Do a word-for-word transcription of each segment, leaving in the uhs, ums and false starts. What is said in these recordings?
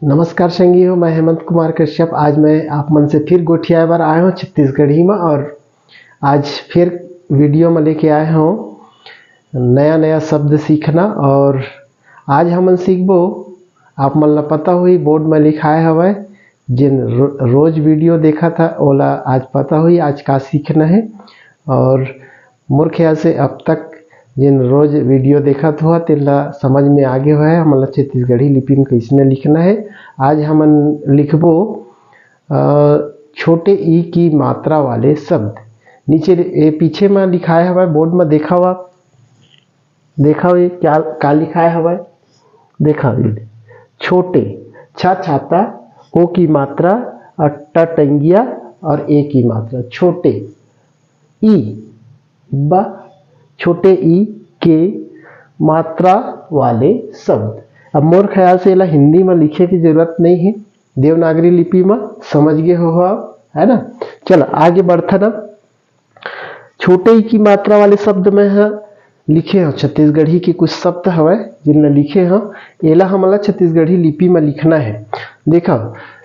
नमस्कार संगी हो, मैं हेमंत कुमार कश्यप। आज मैं आप मन से फिर गोठियाए बर आए हूँ छत्तीसगढ़ी में, और आज फिर वीडियो में लेके आए हूँ नया नया शब्द सीखना। और आज हमन सीखबो, आप मन ला पता हुई, बोर्ड में लिखाए हवय, जिन रो-, रोज वीडियो देखत हे ओला आज पता हुई आज का सीखना है। और मोर ख्याल से अब तक जिन रोज वीडियो देखत हुआ तेन ला समझ में आगे हुआ है हमन ला छत्तीसगढ़ी लिपि में कैसने लिखना है। आज हमन लिखबो अ, छोटे ई की मात्रा वाले शब्द। नीचे ए पीछे में लिखाए हवय, बोर्ड में देखा हुआ, देखा हुआ ये क्या, का लिखाए हवय, देखा हुआ ये छोटे, छा छाता, ओ की मात्रा और ट टंगिया और ए की मात्रा, छोटे ई बा, छोटे ई के मात्रा वाले शब्द। अब मोर ख्याल से एला हिंदी में लिखे की जरूरत नहीं है, देवनागरी लिपि में समझ गए हो आप, है ना। चलो आगे बढ़थन। अब छोटे ई की मात्रा वाले शब्द में है लिखे हो, छत्तीसगढ़ी के कुछ शब्द हवय जिन ला लिखे हो, एला हमन ला छत्तीसगढ़ी लिपि में लिखना है। देखो,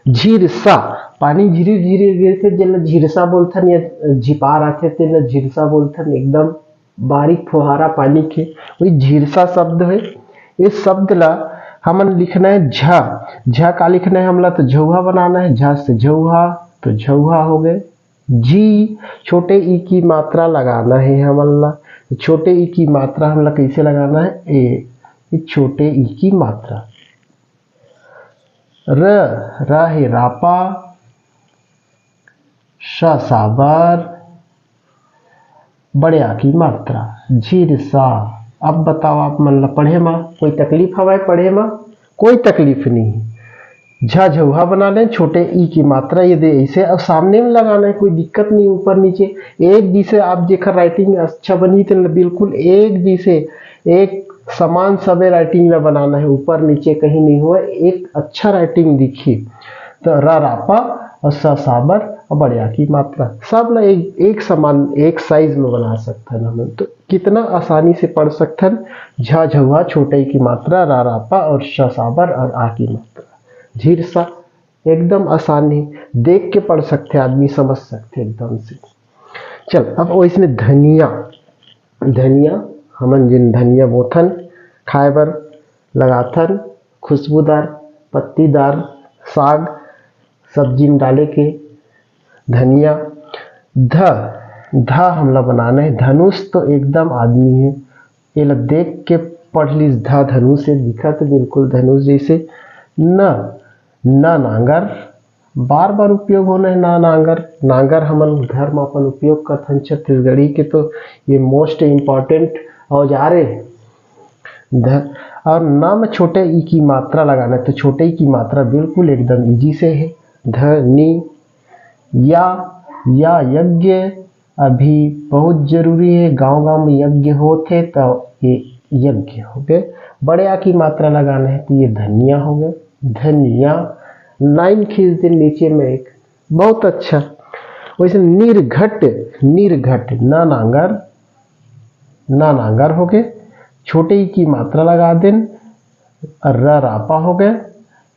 झीरसा, पानी झिरी झिरी गिरथे जेला झीरसा बोलथन, या झिपार आथे तेला झीरसा बोलथन, एकदम बारीक फुहारा पानी के, वही झीरसा शब्द है। इस शब्द ला हमन लिखना है झा। झा का लिखना है हमला? तो झौहा बनाना है, झा से झौहा, तो झौहा हो गए। जी, छोटे ई की मात्रा लगाना है हमन ला। तो छोटे ई की मात्रा हमला कैसे लगाना है? ए, ये छोटे ई की मात्रा। र, रा हे रापा, श साबर, बड़े आ की मात्रा, झीर सा। अब बताओ, आप मन ला पढ़े मा कोई तकलीफ हवय? पढ़े मा कोई तकलीफ नहीं। झा झौहा बना लें, छोटे ई की मात्रा ये दे ऐसे, अब सामने में लगाना है, कोई दिक्कत नहीं। ऊपर नीचे एक जी से आप जेकर राइटिंग अच्छा बनी, तो बिल्कुल एक जी से एक समान सबे राइटिंग ला बनाना है, ऊपर नीचे कहीं नहीं हुआ, एक अच्छा राइटिंग दिखी। तो रा रापा और सा साबर और बड़े आ की मात्रा, सब ला एक, एक समान, एक साइज में बना सकथन हमन। तो कितना आसानी से पढ़ सकथन झा झौहा, छोटे की मात्रा, रा रापा और सा साबर और आ की मात्रा, झीर सा। एकदम आसानी, देख के पढ़ सकथे आदमी, समझ सकथे एकदम से। चल, अब वैसने धनिया, धनिया, हमन जिन धनिया बोथन, खाए बर लगाथन, खुशबूदार, पत्तीदार साग सब्जी में डाले के धनिया। ध, ध हमला बनाना है। धनुष तो एकदम आदमी है, एला देख के पढ़ लीस, ध धनुष से दिखत बिल्कुल धनुष जैसे। न, न नांगर, बार बार उपयोग होना है ना नांगर। नांगर हमन घर में अपन उपयोग करथन छत्तीसगढ़ी के, तो ये मोस्ट इम्पॉर्टेंट औजार है। ध, और ना में छोटे ई की मात्रा लगाना है, तो छोटे ई की मात्रा बिल्कुल एकदम इजी से है। ध, नी, या, या यज्ञ अभी बहुत जरूरी है। गांव गांव में यज्ञ होत है, तो ये यज्ञ हो गए। बड़े आ की मात्रा लगाना है, तो ये धनिया हो गए, धनिया। लाइन खींच दे नीचे में एक, बहुत अच्छा। वैसे निर्घट, निर्घट, ना नांगर, ना नांगर हो गए, छोटे ई की मात्रा लगा देन, र रापा हो गए,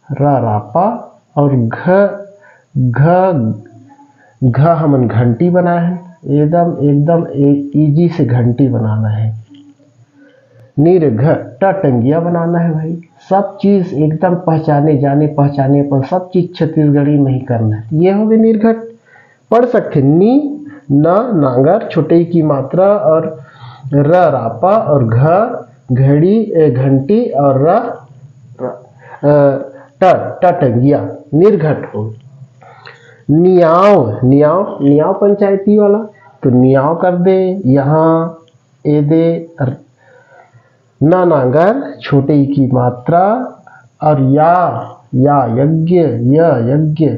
र रापा और घ, घ, घ हमन घंटी बनाए हैं। एकदम, एकदम इजी से घंटी बनाना है। निर्घ, ट टंगिया बनाना है भाई। सब चीज एकदम पहचाने जाने, पहचाने पर सब चीज छत्तीसगढ़ी में ही करना है। ये हो गए निर्घट। पढ़ सकते नी, ना नांगर, छोटे ई की मात्रा और र रापा और घ घड़ी, ए, घंटी और र, र, अ, ट, ट टंगिया, निर्घट हो। नियाव, नियाव, नियाव पंचायती वाला, तो नियाव कर दे। यहाँ ए दे र, ना नांगर, छोटे ई की मात्रा और या, या यज्ञ, य यज्ञ।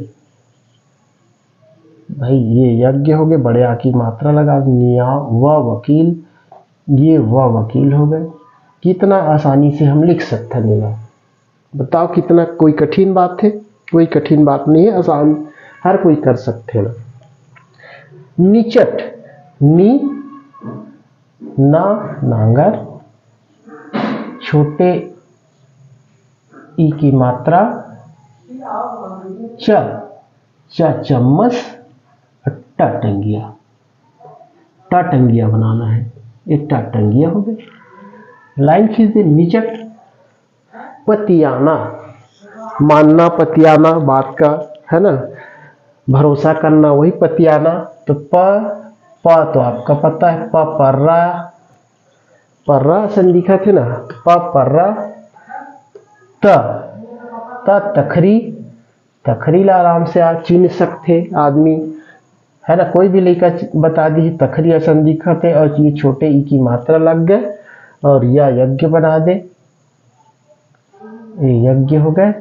भाई, ये यज्ञ हो गए, बड़े आ की मात्रा लगा, निया व वकील, ये व वकील हो गए। कितना आसानी से हम लिख सकते हैं ना। बताओ, कितना कोई कठिन बात है? कोई कठिन बात नहीं है, आसान, हर कोई कर सकते हैं ना। निचट, नी, ना नांगर, छोटे ई की मात्रा, च, च चम्मच, ट टंगिया, ट टंगिया बनाना है। ये ट टंगिया हो गए। लाइन खींच दे, निचट, पतियाना, मानना, पतियाना बात का, है ना, भरोसा करना, वही पतियाना। तो प, प तो आपका पता है, प पर्रा, पर्रा असन दिखत है ना, प पर्रा, त, त तखरी, तखरी ला आराम से आ चिन्ह सकथे आदमी, है ना। कोई भी लइका चि-, बता दी तखरी असन दिखत है और ये छोटे ई की मात्रा लग गए और या यज्ञ बना दे, ये यज्ञ हो गए।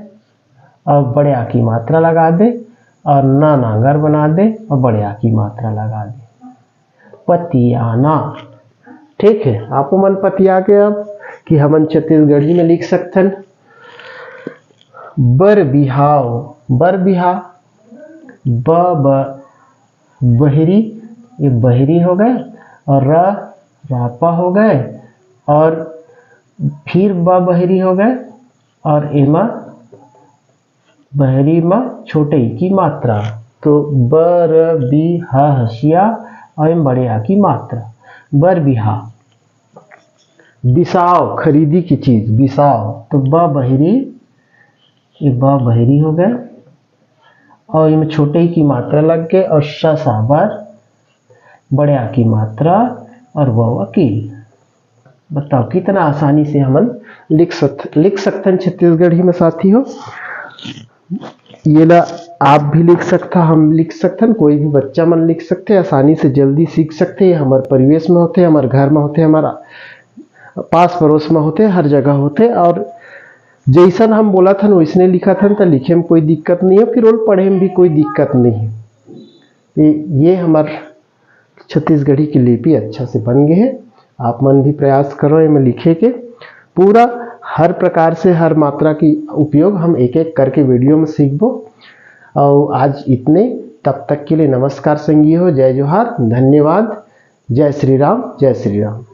और बड़े आ की मात्रा लगा दे और ना नांगर बना दे और बड़े आ की मात्रा लगा दे। पतियाना। ठीक है, आपो मन पतिया के अब कि हमन छत्तीसगढ़ी में लिख सकथन। बर बिहाव, बर बिहा, ब, ब, बहिरी, ये बहिरी हो गए, और र, रापा हो गए, और फिर ब बहिरी हो गए, और एमा बहिरी म छोटे ई की मात्रा। तो बर, बी, ह हसिया, और एम बड़े आ की मात्रा। बर बिहा। बिसाव, खरीदी की चीज, बिसाव। तो ब बहिरी, ये ब बहिरी हो गए, और इनमें छोटे ई की मात्रा लग गए, और स साबर, बड़े आ की मात्रा, और व वकील। बताओ, कितना आसानी से हमन लिख सक-, लिख सकथन छत्तीसगढ़ी में, साथी हो। ये ला आप भी लिख सकथा, हम लिख सकथन, कोई भी बच्चा मन लिख सकथे, आसानी से जल्दी सीख सकथे। ये हमर परिवेश में होथे, हमर घर में होथे, हमर पास पड़ोस में होथे, हर जगह होथे। और जैसन हम बोलत हन, वैसने लिखत हन, त लिखे में कोई दिक्कत नहीं है, फिर ओल पढ़े में भी कोई दिक्कत नहीं है। ये, ये हमर छत्तीसगढ़ी की लिपि अच्छा से बन गए है। आप मन भी प्रयास करो एमे लिखे के। पूरा हर प्रकार से हर मात्रा की उपयोग हम एक एक करके वीडियो में सीखबो। और आज इतने, तब तक के लिए नमस्कार संगी हो, जय जोहार, धन्यवाद, जय श्री राम, जय श्री राम।